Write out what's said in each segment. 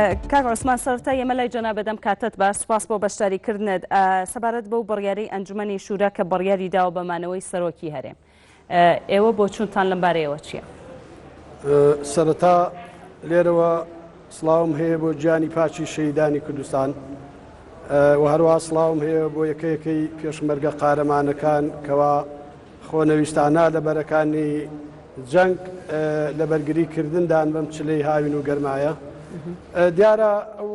کاک عوسمان سەرەتا ئێمە لای جەنابت ئەم کاتەت باش، سوپاس بۆ بەشداری کردنت. سەبارەت بەو بڕیارەی ئەنجومەنی شورا کە بڕیاری داوە بە مانەوەی سەرۆکی هەرێم، ئێوە بۆچوونتان لەم بارەیەوە چییە؟ سەرەتا لێرەوە سڵاوم هەیە بۆ گیانی پاکی شەهیدانی کوردستان و هەروەها سڵاوم هەیە بۆ یەکەیەکەی پێشمەرگە قارەمانەکان کەوا خۆنەویستانە لە بەرەکانی جەنگ لە بەرگری کردندان بەم چلەی هاوین و گەرمایە. دیارە ئەو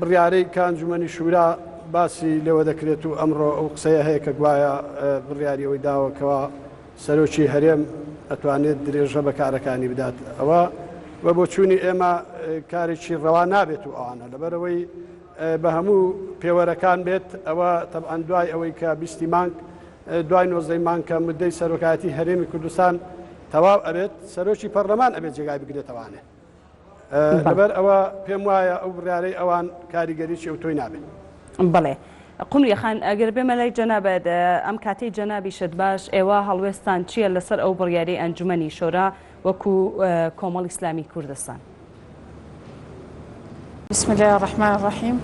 بڕیارەی کە ئەنجومەنی شورا باسی لێوە دەکرێت و ئەمڕۆ ئەو قسەیە هەیە کە گوایە بڕیاری ئەوەی داوە کەوا سەرۆکی هەرێم ئەتوانێت درێژە بە کارەکانی بدات ئەوە بە بۆچوونی ئێمە کارێکی ڕەوا نابێت و ئەوانە لەبەرەوەی بە هەموو پێوەرەکان بێت ئەوە تەبعەن دوای ئەوەی کە بیستی مانگ دوای نۆزدەی مانگ کە مدەی سەرۆکایەتی هەرێمی کوردستان تەواو ئەبێت سەرۆکی پەرلەمان ئەبێت جێگای بگرێتەوانێ لەبەر ئەوە پێم وایە ئەو بڕیارەی ئەوان کاریگەریی ئەوتۆی نابێت. بەڵێ قومریە خان ئەگەر بێمە لای جەنابت ئەم کاتەی جەنابیشت باش ئێوە هەڵوێستان چییە لەسەر ئەو بڕیارەی ئەنجومەنی شۆرا وەکو کۆمەڵی ئیسلامی کوردستان؟ بسم اللە الرحمن الرحیم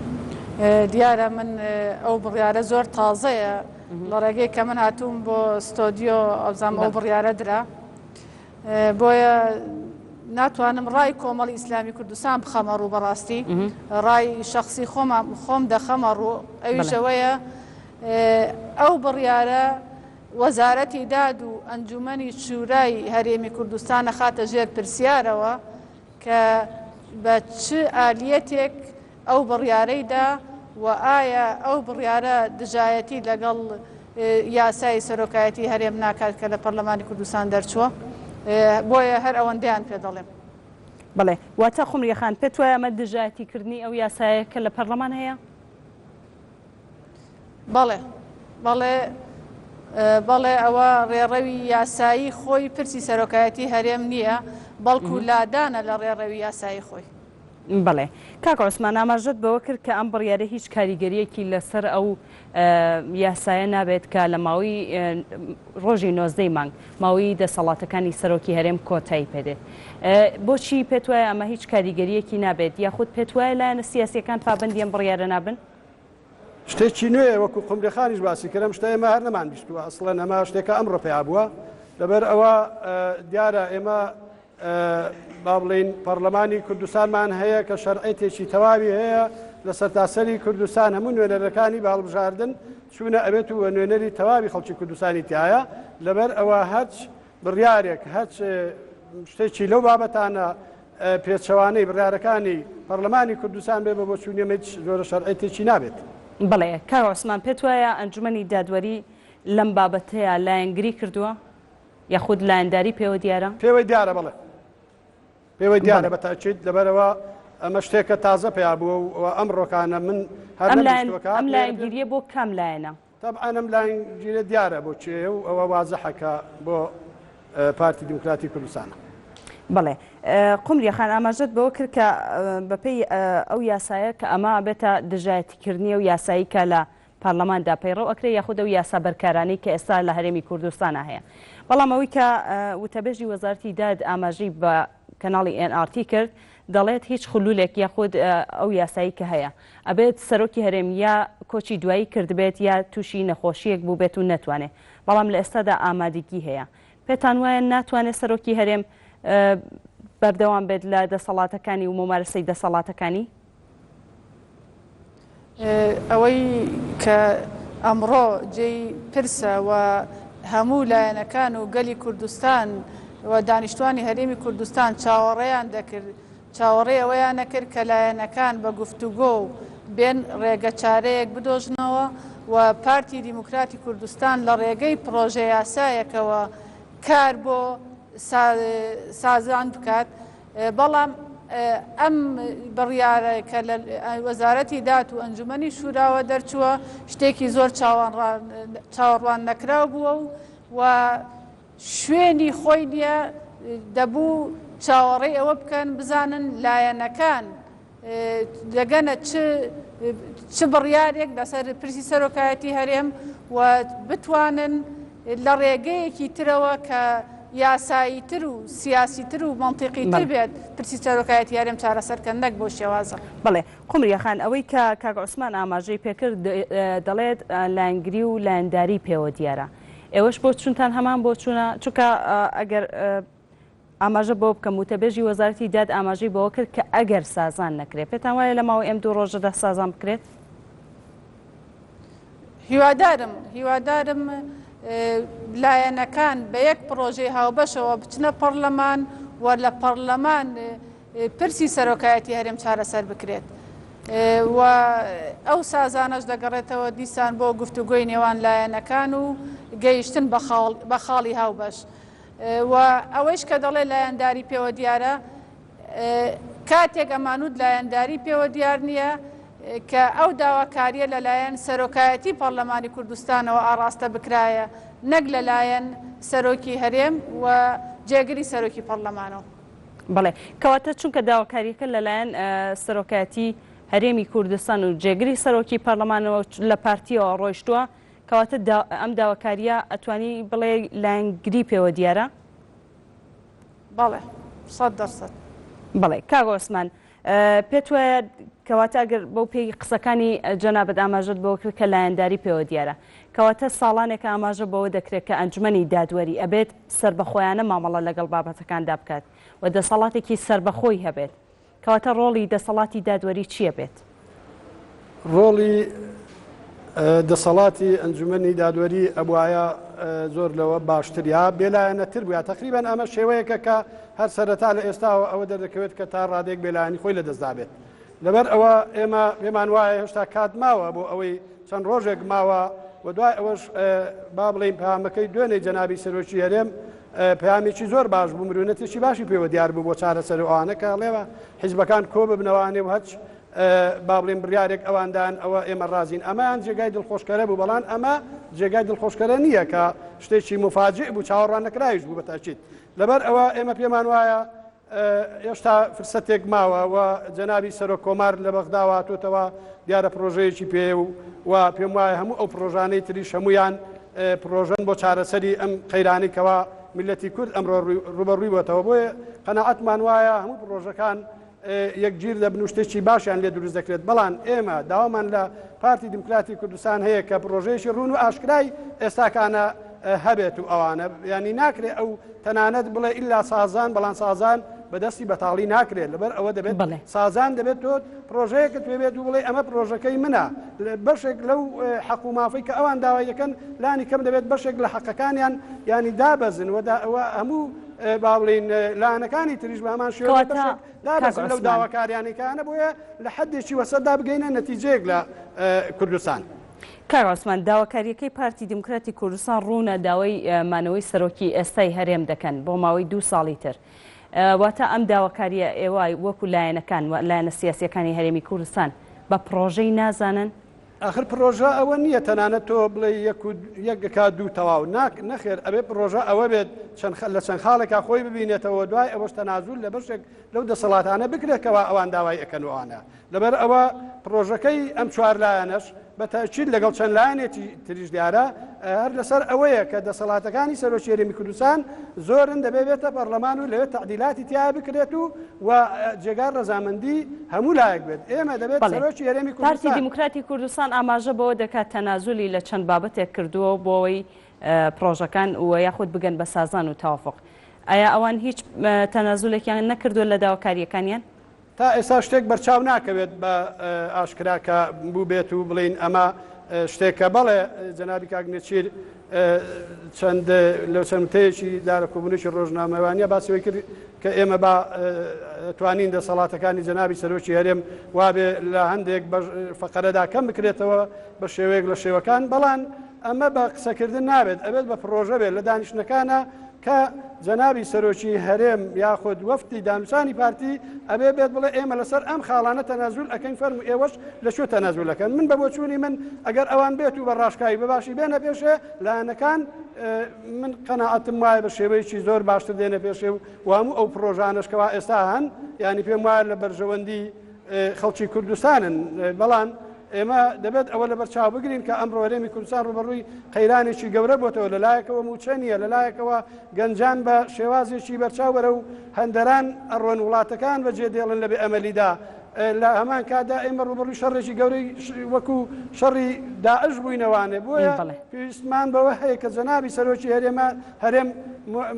دیارە من ئەو بڕیارە زۆر تازەیە لە ڕێگەی کە من هاتووم بۆ ستۆدیۆ ئەوزام ئەو بڕیارە درا بۆیە ناتوانم ڕای کۆمەڵی ئیسلامی کوردستان بخەمە ڕوو بەڕاستی ڕای شخصی خۆم خۆم دەخەمە ڕوو ئەویشەوەیە ئەو بڕیارە وەزارەتی داد و ئەنجومەنی شورای هەرێمی کوردستان ئەخاتە ژێر پرسیارەوە کە بە چ ئالیەتێک ئەو بڕیارەی دا و ئایا ئەو بڕیارە دژایەتی لەگەڵ یاسای سەرۆکایەتی هەرێم ناکات کە لە پەرلەمانی کوردستان دەرچووە؟ بۆیە هەر ئەوەندەیان پێ دەڵێم. بەڵێ واتە خومریە خان پێت وایە ئەمە دژایەتی کردنی ئەو یاسایە کە لە پەرلەمان هەیە؟ بەڵێ بەڵێ بەڵێ ئەوە ڕێڕەوی یاسایی خۆی پرسی سەرۆکایەتی هەرێم نییە بەڵکو لادانە لە ڕێڕەوی یاسایی خۆی. بەڵێ کاک عوسمان ئاماژەت بەوە کرد کە ئەم بڕیارە هیچ کاریگەریەکی لەسەر ئەو یاسایە نابێت کە لە ماوەی ڕۆژی نۆزدەی مانگ ماوەی دەسەڵاتەکانی سەرۆکی هەرێم کۆتایی پێدێت بۆچی پێت وایە ئەمە هیچ کاریگەریەکی نابێت یاخود پێت وایە لایەنە سیاسیەکان پابەندی ئەم بڕیارە نابن؟ شتێکی نوێیە وەکو قومرەخانیش باسی کرد ئەم شتە ئێمە هەر نەمانبیستووە ئەسڵەن ئەمە شتێکە ئەمڕۆ پەیا بووە لەبەر ئەوە دیارە ئێمە با بڵین پەرلەمانی کوردستانمان هەیە کە شەرعێتێکی تەواوی هەیە لە سەرتاسەری کوردستان هەموو نوێنەرەکانی بە هەڵبژاردن چوونە ئەبێت و نوێنەری تەواوی خەڵکی کوردستانی تایە لەبەر ئەوە هەرچ بڕیارێک هەچ شتێکی لەو بابەتانە پێچەوانەی بڕیارەکانی پەڕلەمانی کوردستان بێ بە بۆچوونی ئێمە هیچ جۆرە شەرعیەتێکی نابێت. بەڵێ کاک عوسمان پێت وایە ئەنجومەنی دادوەری لەم بابەتەیا لایەنگری کردووە یاخود لایەنداری پێوە دیارە؟ پێوەی دیارە بەڵێ پێوەی دیارە بە تاکید لەبەرەوە ئەمە شتێکە تازە پیا بووە و ئەمڕۆکانە من هەر نەمبیستووە کە ئەم لایەنگیریە بۆ کام لایەنە؟ تەبعەن ئەم لایەنگیرە دیارە بۆ کێیە و ئەوە وازحە کە بۆ پارتی دیموکراتی کوردستانە. بەڵێ قومریە خان ئاماژەت بەوە کرد کە بەپێی ئەو یاسایە کە ئەمە ئەبێتە دژایەتیکردنی ئەو یاسایی کە لە پارلەماندا پەیڕەو ئەکرێ یاخود ئەو یاسا بەرکارانەی کە ئێستا لە هەرێمی کوردستانا هەیە بەڵام ئەوەی کە وتەبێژی وەزارەتی داد ئاماژەی بە کەناڵی ئێن ئاڕ تی کرد دەڵێت هیچ خلولێک یاخود ئەو یاسایی کە هەیە ئەبێت سەرۆکی هەرێم یا کۆچی دوایی کردبێت یا تووشی نەخۆشییەک بووبێت و نەتوانێت، بەڵام لە ئێستادا ئامادگی هەیە. پێتان وایە ناتوانێت سەرۆکی هەرێم بەردەوام بێت لە دەسەڵاتەکانی و مومارەسەی دەسەڵاتەکانی؟ ئەوەی کە ئەمڕۆ جێی پرسە و هەموو لایەنەکان و گەلی کوردستان و دانیشتوانی هەرێمی کوردستان چاوەڕێیان دەکرد، چاوەڕێی ئەوەیان ئەکرد کە لایەنەکان بە گفتوگۆ و بێن ڕێگە چارەیەک بدۆزنەوە و پارتی دیموکراتی کوردستان لە ڕێگەی پڕۆژە یاسایەکەوە کار بۆ سازان بکات بەڵام ئەم بڕیارە کە لە وەزارەتی داد و ئەنجومەنی شوراوە دەرچووە شتێکی زۆر چاوەڕوان نەکراو بووە و شوێنی خۆی نیە، دەبوو چاوەڕێی ئەوە بکەن بزانن لایەنەکان دەگەنە چ چ بڕیارێک لەسەر پرسی سەرۆکایەتی هەرێم و بتوانن لە ڕێگەیەکی ترەوە کە یاساییتر و سیاسیتر و مەنتیقیتر بێت پرسی سەرۆکایەتی هەرێم چارەسەر کەن نەک بەو شێوازە. بەڵێ قومریە خان ئەوەی کە کاک عوسمان ئاماژەی پێکرد دەڵێت لایەنگری و لایەنداری پێوە دیارە ئێوەش بۆچونتان هەمان بۆچونە چونکە ئەگەر ئاماژە بەوە بکەم وتەبێژی وەزارەتی داد ئاماژەی بەوە کرد کە ئەگەر سازان نەکرێت پێتان وایە لە ماوەی ئەم دوو ڕۆژەدا سازان بکرێت؟ هیوادارم هیوادارم لایەنەکان بە یەک پڕۆژەی هاوبەشەوە بچنە پەڕلەمان و لە پەڕلەمان پرسی سەرۆکایەتی هەرێم چارەسەر بکرێت و ئەو سازانەش دەگەڕێتەوە دیسان بۆ گفتوگۆی نێوان لایەنەکان و گەیشتن بە خاڵی هاوبەش و ئەوەیش کە دەڵێ لایەنداری پێوە دیارە کاتێک ئەمانوت لایەنداری پێوە دیار نییە کە ئەو داواکارییە لەلایەن سەرۆکایەتی پەڕلەمانی کوردستانەوە ئاڕاستە بکرایە نەک لەلایەن سەرۆکی هەرێم و جێگری سەرۆکی پەڕلەمانەوە. بەڵێ، کەواتە چونکە داواکارییەکە لەلایەن سەرۆکایەتی هەرێمی کوردستان و جێگری سەرۆکی پەڕلەمانەوە لە پارتییەوە ڕۆیشتووە، کەواتە ئەم داواکارییە ئەتوانی بڵێی لایەنگری پێوە دیارە؟ بەڵێ، 100%. بەڵێ، کاک عوسمان، پێت وایە کەواتە ئەگەر بەو پێی قسەکانی جەنابت ئاماژەت بەوە کرد کە لایەنداری پێوە دیارە، کەواتە ساڵانێکە ئاماژە بەوە دەکرێت کە ئەنجومەنی دادوەری ئەبێت سەربەخۆیانە مامەڵە لەگەڵ بابەتەکاندا بکات و دەسەڵاتێکی سەربەخۆی هەبێت، کەواتە ڕۆڵی دەسەڵاتی دادوەری چییە بێت؟ ڕۆڵی دەسەڵاتی ئەنجومەنی دادوەری ئەبوایە زۆر لەوە باشتر یا بێلایەنەتر بووە تقریبان ئەمە شێوەیەکە کە هەر سەرەتا لە ئێستاوە ئەوە دەردەکەوێت کە تا ڕادێک بێلایەنی خۆی لەدەستدابێت لەبەر ئەوە ئێمە پێمان وایە هێشتا کات ماوە بۆ ئەوەی چەند ڕۆژێک ماوە و دوای ئەوەش با بڵین پامەکەی دوێنێ جەنابی سەرۆکی هەرێم پەیامێکی زۆر باش بوو مرونەتێکی باشی پێوە دیار بوو بۆ چارەسەر و ئەوانە کە ڵێوە حیزبەکان کۆ ببنەوانێ و هەچ با بڵێن بڕیارێک ئەواندان ئەوە ئێمە ڕازین ئەمەیان جێگای دڵخۆشکەرە بوو بەڵام ئەمە جێگای دڵخۆشکەرە نییە کە شتێکی مفاجئ بوو چاوەڕوان نەکراویش بوو بەتاکید لەبەر ئەوە ئێمە پێمان وایە هێشتا فرسەتێک ماوە و جەنابی سەرۆک کۆمار لە بەغداوە هاتۆتەوە دیارە پرۆژەیەکی پێ و و پێم وایە هەموو ئەو پرۆژانەی تریش هەمویان پرۆژەن بۆ چارەسەری ئەم قەیرانی کەوا میلەتی کورد ئەمڕۆ ڕوبەڕووی بۆتەوە بۆیە قەناعەتمان وایە هەموو پرۆژەکان یەکگیر دەبن و شتێکی باشیان لێ دروست دەکرێت، بەڵام ئێمە داوامان لە پارتی دیموکراتی کوردستان هەیە کە پڕۆژەیەکی ڕوون و ئاشکرای ئێستاکانە هەبێت و ئەوانە ینی ناکرێت ئەو تەنانەت بڵێ ئللا سازان بەڵام سازان بەدەستی بەتاڵی ناکرێت لەبەر ئەوە دەبێت سازان دەبێت تۆ پرۆژەیەکت پێ بێت و بڵێ ئەمە پرۆژەکەی منە بەشێک لەو حەق و مافەی کە ئەوان داوای دەکەن لانی کەم دەبێت بەشێک لە حەقەکانیان ینی دابەزن و هەموو با بڵێین لایەنەکانی تریش بە هەمان شێوە کەواتە بەشێک کاک دابەزن لەو عوسمان. داواکاریانەی کە هەنە بۆیە لە حەدێکی وەسەتدا بگەینە نەتیجەیەک لە کوردستان. کاک عوسمان داواکاریەکەی پارتی دیموکراتی کوردستان ڕوونە داوای مانەوەی سەرۆکی ئێستای هەرێم دەکەن بۆ ماوەی دوو ساڵی تر واتە ئەم داواکاریە ئێوە وەکو لایەنەکان و لایەنە سیاسیەکانی هەرێمی کوردستان بە پڕۆژەی نازانن؟ ئاخر پڕۆژە ئەوە نییە تەنانەت تۆ بڵێی یەک و یەک ئەکا دوو تەواو ناک نەخێر ئەبێ پڕۆژە ئەوە بێت چەند لە چەند خاڵێکا خۆی ببینێتەوە دوای ئەوەش تەنازول لە بەشێک لەو دەسەڵاتانە بکرێت کەوا ئەوان داوای ئەکەن و ئەوانە لەبەر ئەوە پڕۆژەکەی ئەم چوار لایەنەش بە تەئکید لەگەڵ چەند لایەنێکی تریش دیارە هەر لەسەر ئەوەیە کە دەسەڵاتەکانی سەرۆکی هەرێمی کوردستان زۆرن دەبێ بێتە پەرلەمان و لەوێ تەعدیلاتی تیا بکرێت و و جێگای ڕەزامەندی هەموو لایەک بێت ئێمە دەبێت بەڵێ. سەرۆکی هەرێمی پارتی کوردستان. دیموکراتی کوردستان ئاماژە بەوە دەکات تەنازولی لە چەند بابەتێک کردووە بۆ ئەوەی پڕۆژەکان و یاخود بگەن بە سازان و تەوافوق. ئایا ئەوان هیچ تەنازولێکیان نەکردووە لە داواکارییەکانیان؟ تا ئێستا شتێک بەرچاو ناکەوێت بە ئاشکرا کە بووبێت و بڵێین ئەمە شتێکە. بەڵێ جەنابی کاک نێچیر چەند لە چەند وتەیەکی دا لە کۆبوونێکی ڕۆژنامەوانیە باسی ئەوەی کرد کە ئێمە با توانین دەسەڵاتەکانی جەنابی سەرۆکی هەرێم وابێ لە هەندێک فەقەرەدا کەم بکرێتەوە بە شێوەیەک لە شێوەکان، بەڵام ئەمە بە قسەکردن نابێت، ئەبێت بە پڕۆژە بێت لە دانیشتنەکانە کە جەنابی سەرۆکی هەرێم یاخود وەفدی دانوسانی پارتی ئەبێ بێت بڵێ ئێمە لەسەر ئەم خاڵانە تەنازول ئەکەین فەرموو ئێوەش لە کوێ تەنازول ئەکەن من بە بۆچوونی من ئەگەر ئەوان بێت و بە ڕاشکاوی بە باشی بێنە پێشێ لایەنەکان من قەناعەتم وایە بە شێوەیەکی زۆر باشتر دێنە پێشێ و هەموو ئەو پڕۆژانەش کەوا ئێستا هەن یانی پێم وایە لە بەرژەوەندی خەڵکی کوردستانن بەڵام. ئێمە دەبێت ئەوە لەبەر چاو بگرین کە ئەمڕۆ هەرێمی کوردستان ڕووبەڕووی قەیرانێکی گەورە بۆتەوە، لەلایەکەوە مووچە نییە، لەلایەکەوە گەنجان بە شێوازێکی بەرچاو بەرەو هەندەران ئەڕۆن، وڵاتەکان بەجێ دێڵن لە بێ ئەمەلیدا، لە هەمان کاتدا ئێمە ڕووبەڕووی شەڕێکی گەورەی وەکو شەڕی داعش بووینەوانێ، بۆیە پێویستمان بەوە هەیە کە جەنابی سەرۆکی هەرێمە هەرێم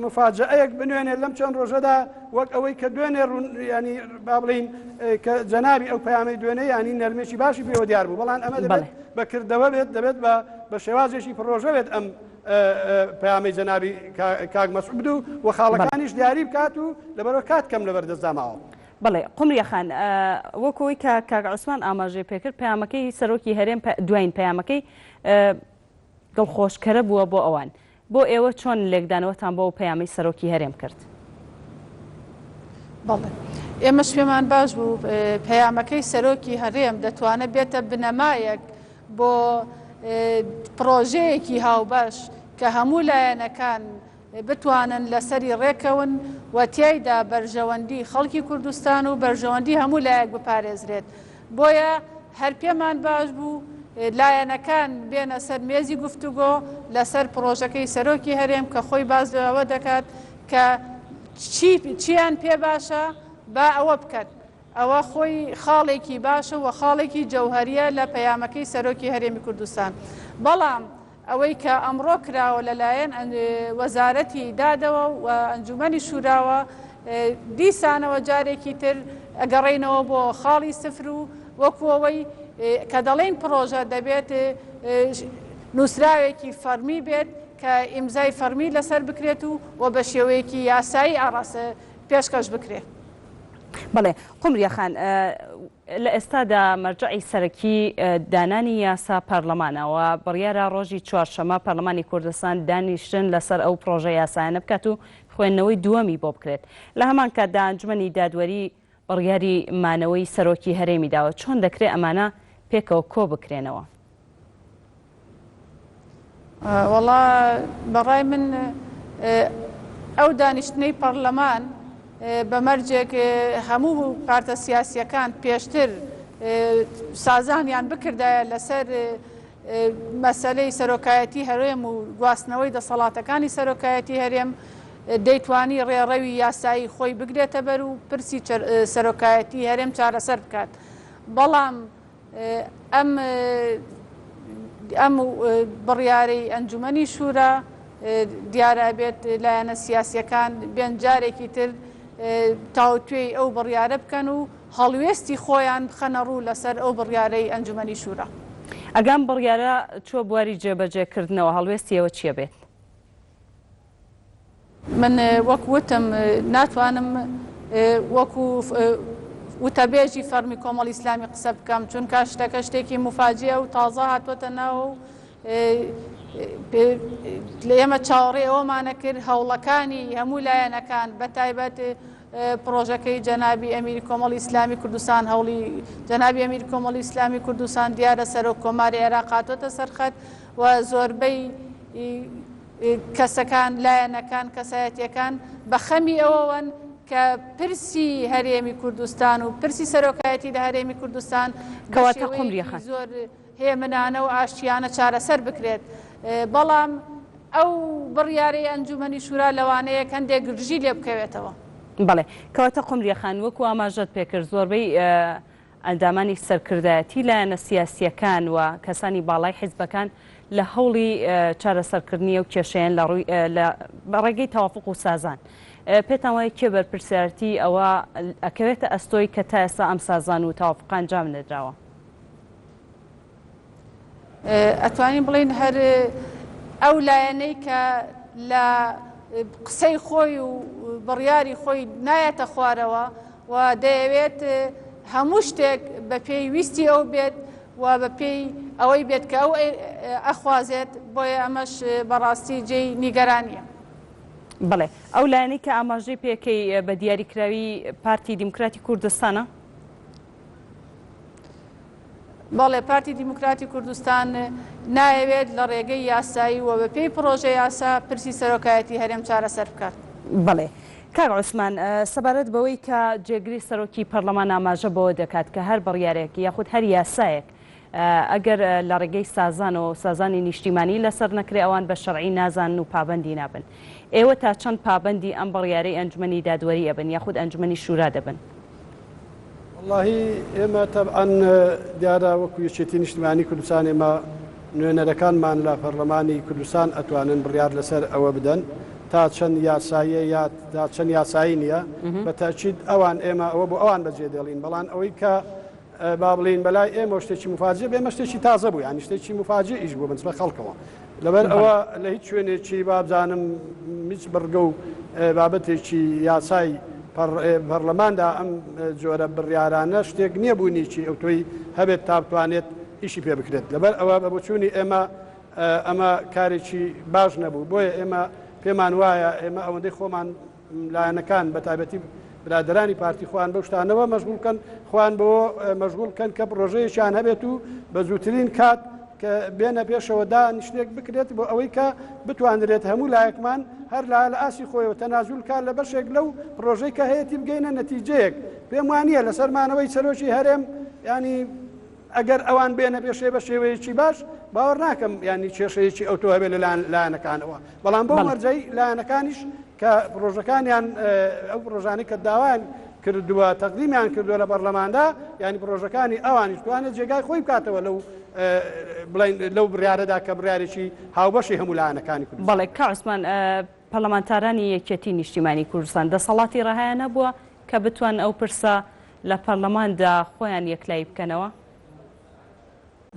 مفاجەئەیەک بنوێنێت لەم چەند ڕۆژەدا وەک ئەوەی کە دوێنێ ڕوون ینی با بڵین کە جەنابی ئەو پەیامەی دوێنێ ینی نەرمێکی باشی پێوە دیار بوو بەڵام ئەمە دەبێت بە کردەوە بێت دەبێت بە بە شێوازێکی پڕۆژە بێت ئەم پەیامەی جەنابی کاک مەسعود و و خاڵەکانیش دیاری بکات و لەبەرەوە کات کەم لەبەر دەستدا ماوە. بەڵێ قومریە خان وەک ئەوەی کە کاک عوسمان ئاماژەی پێکرد پەیامەکەی سەرۆکی هەرێم دوایین پەیامەکەی دڵخۆشکەرە بووە بۆ ئەوان. بۆ ئێوە چۆن لێکدانەوەتان بۆ ئەو پەیامەی سەرۆکی هەرێم کرد؟ بەڵێ ئێمەش پێمان باش بوو پەیامەکەی سەرۆکی هەرێم دەتوانێت بێتە بنەمایەک بۆ پڕۆژەیەکی هاوبەش کە هەموو لایەنەکان بتوانن لەسەری ڕێکەون و تیایدا بەرژەوەندی خەڵکی کوردستان و بەرژەوەندی هەموو لایەک بپارێزرێت. بۆیە هەر پێمان باش بوو لایەنەکان بێنە سەر مێزی گفتوگۆ لەسەر پڕۆژەکەی سەرۆکی هەرێم کە خۆی باس لەوە دەکات کە چی چیان پێ باشە با ئەوە بکەن. ئەوە خۆی خاڵێکی باشە و خاڵێکی جەوهەریە لە پەیامەکەی سەرۆکی هەرێمی کوردستان. بەڵام ئەوەی کە ئەمڕۆ کراوە لەلایەن وەزارەتی دادەوە و ئەنجومەنی شوراوە دیسانەوە جارێکی تر ئەگەڕێینەوە بۆ خاڵی سفر و وەکو ئەوەی کە دەڵێین پڕۆژە دەبێت نووسراوێکی فەرمی بێت کە ئیمزای فەرمی لەسەر بکرێت و و بە شێوەیەکی یاسایی ئاڕاستە پێشکەش بکرێت. بەڵێ قومریە خان، لە ئێستادا مەرجەعی سەرەکی دانانی یاسا پەرلەمانە و بڕیارە ڕۆژی چوارشەممە پەرلەمانی کوردستان دانیشتن لەسەر ئەو پڕۆژە یاسایانە بکات و خوێندنەوەی دووەمی بۆ بکرێت. لە هەمان کاتدا ئەنجومەنی دادوەری بڕیاری مانەوەی سەرۆکی هەرێمی داوە. چۆن دەکرێت ئەمانە پێکەوە کۆبکرێنەوە؟ وەڵا بەڕای من ئەو دانیشتنەی پەڕلەمان بە مەرجێک هەموو پارتە سیاسیەکان پێشتر سازانیان بکردایە لەسەر مەسەلەی سەرۆکایەتی هەرێم و گواستنەوەی دەسەڵاتەکانی سەرۆکایەتی هەرێم دەیتوانی ڕێڕەوی یاسایی خۆی بگرێتە بەر و پرسی سەرۆکایەتی هەرێم چارەسەر بکات بەڵام ئەم ئەم بڕیارەی ئەنجومەنی شورا دیارە ئەبێت لایەنە سیاسیەکان بێن جارێکی تر تاوتوێی ئەو بڕیارە بکەن و هەڵوێستی خۆیان بخەنە ڕوو لەسەر ئەو بڕیارەی ئەنجومەنی شورا. ئەگەر ئەم بڕیارە چووە بواری جێبەجێکردنەوە هەڵوێستی ئێوە چیە بێت؟ من وەک وتم ناتوانم وەکو وتەبێژی فەرمی کۆمەڵی ئیسلامی قسە بکەم چونکە شتەکە شتێکی موفاجیە و تازە هاتووەتە ناوە و لە ئێمە چاوەڕێ ئەوەمانە کرد هەوڵەکانی هەموو لایەنەکان بە تایبەت پڕۆژەکەی جەنابی ئەمیری کۆمەڵی ئیسلامی کوردستان هەوڵی جەنابی ئەمیری کۆمەڵی ئیسلامی کوردستان دیارە سەرۆک کۆماری عێراق هاتووەتە سەرخەت و زۆربەی کەسەکان، لایەنەکان، کەسایەتییەکان بە خەمی ئەوەوەن کە پرسی هەرێمی کوردستان و پرسی سەرۆکایەتی لە هەرێمی کوردستان بە کەواتە قومریە شێوەیەکی خان. زۆر هێمنانە و ئاشتیانە چارەسەر بکرێت. بەڵام ئەو بڕیارەی ئەنجومەنی شورا لەوانەیە هەندێک گرژی لێ بکەوێتەوە. بەڵێ. کەواتە قومریە خان، وەکو ئاماژەت پێکرد زۆربەی ئەندامانی سەرکردایەتی لایەنە سیاسییەکان و کەسانی باڵای حیزبەکان لە هەوڵی چارەسەرکردنی ئەو کێشەیەن لە ڕووی لە بە ڕێگەی تەوافوق و سازان. پێتان وایە کێ بەرپرسیارەتی ئەوە ئەکەوێتە ئەستۆی کە تا ئێستا ئەم سازان و تەوافوقە ئەنجام نەدراوە؟ ئەتوانین بڵێین هەر ئەو لایەنەی کە لە قسەی خۆی و بڕیاری خۆی نایەتە خوارەوە و دەیەوێت هەموو شتێک بە پێی ویستی ئەو بێت و بە پێی ئەوەی بێت کە ئەو ئەخوازێت، بۆیە ئەمەش بەڕاستی جێی نیگەرانییە. بەڵێ، ئەو لایەنەی کە ئاماژەی پێکەی بە دیاریکراوی پارتی دیموکراتی کوردستانە؟ بەڵێ، پارتی دیموکراتی کوردستان نایەوێت لە ڕێگەی یاسایی و بەپێی پڕۆژە یاسا پرسی سەرۆکایەتی هەرێم چارەسەر بکات. بەڵێ. کاک عوسمان، سەبارەت بەوەی کە جێگری سەرۆکی پەرلەمان ئاماژە بەوە دەکات کە هەر بڕیارێک یاخود هەر یاسایەک. ئەگەر لە ڕێگەی سازانەوە و سازانی نیشتیمانی لەسەر نەکرێ ئەوان بە شەرعی نازانن و پابەندی نابن. ئێوە تا چەند پابەندی ئەم بڕیارەی ئەنجومەنی دادوەری ئەبن یاخود ئەنجومەنی شورا دەبن؟ وەڵاهی ئێمە تەبعەن دیارە وەکو یەکێتی نیشتمانی کوردستان ئێمە نوێنەرەکانمان لە پەرلەمانی کوردستان ئەتوانن بڕیار لەسەر ئەوە بدەن تا چەند یاساییە یا تا چەند یاسایی نییە بە تەئکید ئەوان ئێمە ئەوە بۆ ئەوان بەجێ دێڵین بەڵام ئەوەی کە با بڵێین بەلای ئێمەوە شتێکی مفاجئ بێ ئەمە شتێکی تازە بوو یانی شتێکی مفاجئ ئیش بوو بەنسبە خەڵکەوە لەبەر ئەوە لە هیچ شوێنێکی بابزانم هیچ بڕگە و بابەتێکی یاسای پەرلەماندا ئەم جۆرە بڕیارانە شتێک نییە بوونیی ئەوتۆی هەبێت تا بتوانێت ئیشی پێ بکرێت لەبەر ئەوە بە بۆچوونی ئێمە ئەمە کارێکی باش نەبوو بۆیە ئێمە پێمان وایە ئێمە ئەوەندەی خۆمان لایەنەکان بە تایبەتی برادەرانی پارتی خۆیان بەو شتانەوە مەشغوڵ بکەن، خۆیان بەوە مەشغوڵ بکەن کە پڕۆژەیەکیان هەبێت و بە زووترین کات کە بێنە پێشەوە دانیشتنێک بکرێت بۆ ئەوەی کە بتوانرێت هەموو لایەکمان هەر لا لە ئاستی خۆیەوە تەنازول کار لە بەشێک لەو پڕۆژەی کە هەیەتی بگەینە نەتیجەیەک. پێم وانییە لەسەر مانەوەی سەرۆکی هەرێم یانی ئەگەر ئەوان بێنە پێشێ بە شێوەیەکی باش باوەڕ ناکەم یانی کێشەیەکی ئەوتۆ هەبێت لە لایەنەکانەوە بەڵام بەو مەرجەی لایەنەکانیش کە پڕۆژەکانیان ئەو پڕۆژانەی کە داوایان کردووە تەقدیمیان کردووە لە پەرلەماندا یانی پڕۆژەکانی ئەوانیش توانێت جێگای خۆی بکاتەوە لەو بڵین لەو بڕیارەدا کە بڕیارێکی هاوبەشی هەموو لایەنەکانی کوردستان. بەڵێ کاک عوسمان پەرلەمانتارانی یەکێتی نیشتیمانی کوردستان دەسەڵاتی ڕەهایان هەبووە کە بتوان ئەو پرسە لە پەرلەماندا خۆیان یەکلایی بکەنەوە؟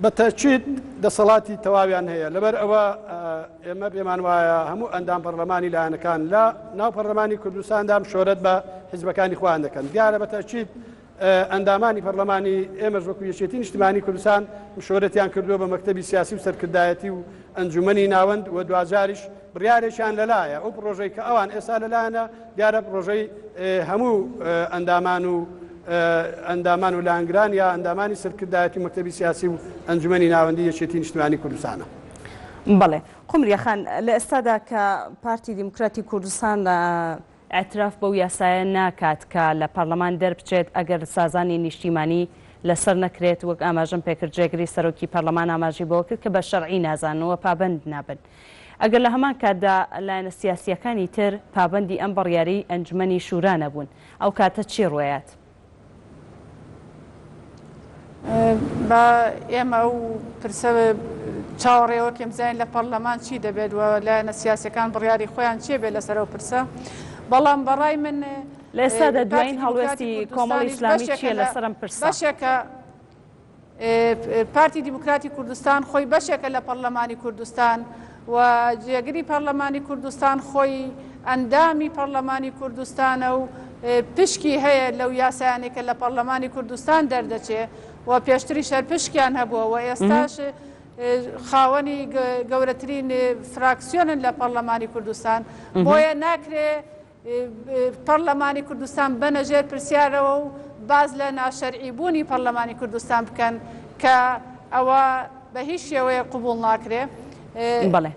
بە تەئکید دەسەڵاتی تەواویان هەیە، لەبەر ئەوە ئێمە پێمان وایە هەموو ئەندام پەرلەمانی لایەنەکان لە ناو پەرلەمانی کوردستاندا مشۆرەت بە حیزبەکانی خۆیان دەکەن. دیارە بە تەئکید ئەندامانی پەرلەمانی ئێمەش وەکو یەکێتی نیشتمانی کوردستان مشۆرەتیان کردووە بە مەکتەبی سیاسی و سەرکردایەتی و ئەنجومەنی ناوەند و دواجاریش بڕیارێکیان لەلایە ئەو پڕۆژەی کە ئەوان ئێستا لەلایانە دیارە پڕۆژەی هەموو ئەندامان و ئەندامان و لایەنگران یا ئەندامانی سەرکردایەتی و مەکتەبی سیاسی و ئەنجومەنی ناوەندی یەکێتی نیشتمانی کوردستانە. بەڵێ قومریە خان، لە ئێستادا کە پارتی دیموکراتی کوردستان ئیعتراف بەو یاسایە ناکات کە لە پەرلەمان دەربچێت ئەگەر سازانی نیشتیمانی لەسەر نەکرێت، وەک ئاماژەم پێکرد جێگری سەرۆکی پەرلەمان ئاماژەی بەوە کرد کە بە شەرعی نازانن و پابەند نابن. ئەگەر لە هەمان کاتدا لایەنە سیاسییەکانی تر پابەندی ئەم بڕیارەی ئەنجومەنی شورا نەبوون، ئەو کاتە چی ڕووئەیات؟ با ئێمە ئەو پرسە چاوەڕێوە کەین بزانین لە پەرلەمان چی دەبێت و لایەنە سیاسیەکان بڕیاری خۆیان چیە بێت لەسەر ئەو پرسە بەڵام بەڕای من لە ئێستادا دوایین هەڵوێستی کۆمەڵی ئیسلامی چییە لەسەر ئەم پرسە؟ بەشێکە پارتی دیموکراتی کوردستان خۆی بەشێکە لە پەرلەمانی کوردستان و جێگری پەرلەمانی کوردستان خۆی ئەندامی پەرلەمانی کوردستانە و پشکی هەیە لەو یاسایانەی کە لە پەرلەمانی کوردستان دەردەچێ و پێشتریش هەر پشکیان هەبووە و ئێستاش خاوەنی گەورەترین فراکسیۆنن لە پەرلەمانی کوردستان بۆیە ناکرێ پەڕلەمانی کوردستان بەنە ژێر پرسیارەوە و باس لە ناشەرعی بوونی پەڕلەمانی کوردستان بکەن کە ئەوە بە هیچ شێوەیەک قبوڵ ناکرێ. بەڵێ.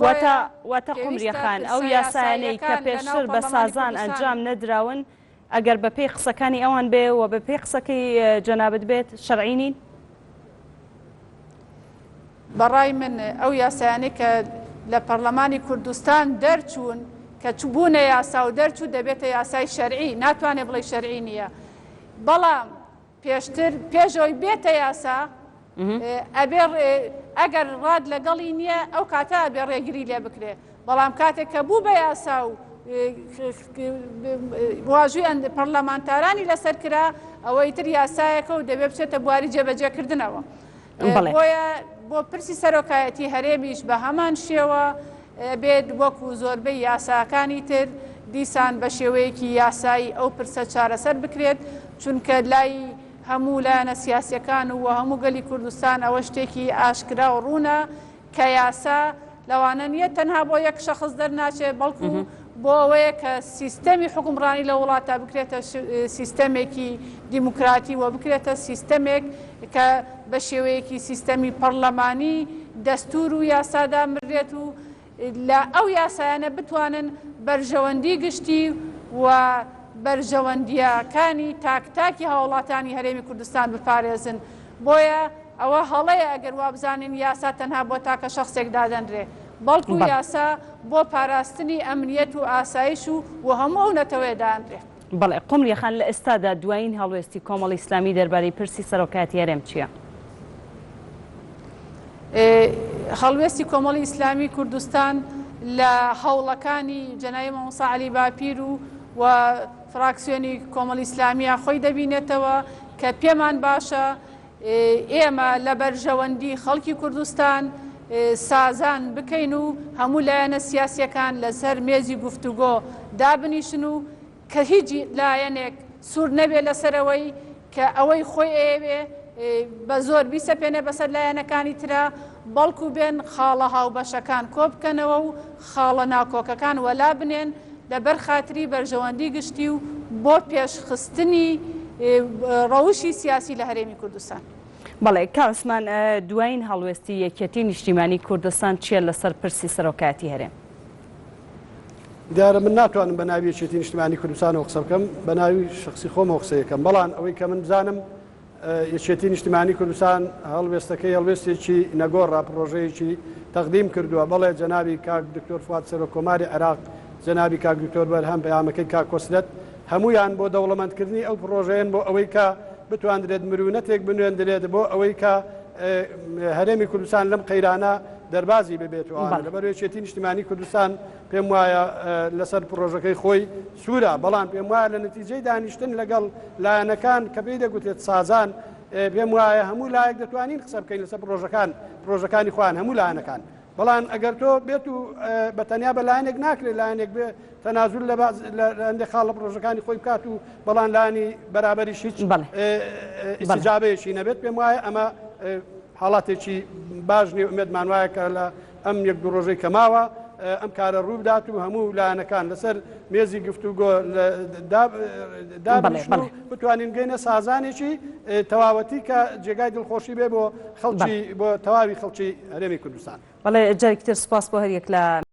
واتە واتە قومریە خان ئەو یاسایانەی کە پێشتر بە سازان ئەنجام نەدراون ئەگەر بە پێی قسەکانی ئەوان بێ و بە پێی قسەکەی جەنابت بێت شەرعی نین؟ بە ڕای من ئەو یاسایانەی کە لە پەڕلەمانی کوردستان دەرچوون کە بوونە یاسا و دەرچوو دەبێتە یاسای شەرعی ناتوانێ بڵێی شەرعی نییە بەڵام پێشتر پێش ئەوەی بێتە یاسا ئەبێ ئەگەر ڕات لەگەڵی نییە ئەو کاتە ئەبێ ڕێگری لێ بکرێ بەڵام کاتێک کە بوو بە یاسا و واژووی پەرلەمانتارانی لەسەر کرا ئەوە ئیتر یاسایەکە و دەبێ بچێتە بواری جێبەجێکردنەوە. بۆیە بۆ پرسی سەرۆکایەتی هەرێمیش بە هەمان شێوە بێت وەکو زۆربەی یاساکانی تر دیسان بە شێوەیەکی یاسایی ئەو پرسە چارەسەر بکرێت چونکە لای هەموو لایەنە سیاسیەکان و هەموو گەلی کوردستان ئەوە شتێکی ئاشکرا و ڕوونە کە یاسا لەوانە نییە تەنها بۆ یەک شەخس دەرناچێت بەڵکو بۆ ئەوەیە کە سیستەمی حوکمڕانی لە وڵاتدا بکرێتە سیستەمێکی دیموکراتی و بکرێتە سیستەمێک کە بە شێوەیەکی سیستەمی پەڕلەمانی دەستور و یاسا دامرێت و لە ئەو یاسایانە بتوانن بەرژەوەندی گشتی و بەرژەوەندییەکانی تاک تاکی هاوڵاتانی هەرێمی کوردستان بپارێزن بۆیە. ئەوە هەڵەیە ئەگەر وابزانین یاسا تەنها بۆ تاکە شەخسێک دادەنرێ، بەڵکو یاسا بۆ پاراستنی ئەمنیەت و ئاسایش و و هەموو ئەو نەتەوەیە دانرێ. بەڵێ قومریە خان لە ئێستادا دوایین هەڵوێستی کۆمەڵی ئیسلامی دەربارەی پرسی سەرۆکایەتی هەرێم چییە؟ هەڵوێستی کۆمەڵی ئیسلامی کوردستان لە هەوڵەکانی جەنابی مامۆستا عەلی باپیر و و فراکسیۆنی کۆمەڵی ئیسلامیە خۆی دەبینێتەوە کە پێمان باشە ئێمە لە بەرژەوەندی خەڵکی کوردستان سازان بکەین و هەموو لایەنە سیاسیەکان لەسەر مێزی گفتوگۆ دابنیشن و کە هیچ لایەنێک سوور نەبێ لەسەر ئەوەی کە ئەوەی خۆی ئەیەوێ بە زۆر بیسەپێنێ بەسەر لایەنەکانی ترا، بەڵکو بێن خاڵە هاوبەشەکان کۆبکەنەوە و خاڵە ناکۆکەکان وەلا بنێن لەبەر خاتری بەرژەوەندی گشتی و بۆ پێشخستنی ڕەوشی سیاسی لە هەرێمی کوردستان. بەڵێ کاک عوسمان دوایین هەڵوێستی یەکیەتی نیشتیمانی کوردستان چیە لەسەر پرسی سەرۆکایەتی هەرێم؟ دیارە من ناتوانم بە ناوی یەکێتی نیشتمانی کوردستانەوە قسە بکەم، بە ناوی شەخسی خۆمەوە قسە یەکەم، بەڵام ئەوەی کە من بزانم یەکێتی نیشتمانی کوردستان هەڵوێستەکەی هەڵوێستێکی نەگۆڕە، پڕۆژەیەکی تەقدیم کردووە، بەڵێ جەنابی کاک دکتۆر فواد سەرۆک کۆماری عێراق، جەنابی کاک دکتۆر بەرهەم، پەیامەکەی کاک کۆسرەت، هەموویان بۆ دەوڵەمەندکردنی ئەو پڕۆژەیەن بۆ ئەوەی کە بتواندرێت مرونەتێک بنوێندرێت بۆ ئەوەی کە هەرێمی کوردستان لەم قەیرانە دەربازی ببێت و ئەوانە لەبەر یەکێتی نیشتیمانی کوردستان پێم وایە لەسەر پڕۆژەکەی خۆی سوورە بەڵام پێم وایە لە نەتیجەی دانیشتن لەگەڵ لایەنەکان کە پێی دەگوترێت سازان پێم وایە هەموو لایەک دەتوانین قسە بکەین لەسەر پڕۆژەکان پڕۆژەکانی خۆیان هەموو لایەنەکان بەڵام ئەگەر تۆ بێت و بە تەنیا بە لایەنێک ناکرێت لایەنێک بێ تەنازول لە باز لە هەندێک خاڵ لە پڕۆژەکانی خۆی بکات و بەڵام لایەنی بەرابەریش هیچ ئیستیجابەیەکی نەبێت پێم وایە ئەمە حاڵاتێکی باش نیە ئومێدمان وایە کە لە ئەم یەک دوو ڕۆژەی کە ماوە ئەم کارە ڕوو بدات و هەموو لایەنەکان لەسەر مێزی گفتوگۆ دابنیشن و بتوانین بگەینە سازانێکی تەواوەتی کە جێگای دڵخۆشی بێ بۆ خەڵکی بۆ تەواوی خەڵکی هەرێمی کوردستان. بەڵێ جارێکی تر سوپاس بۆ هەریەک لە.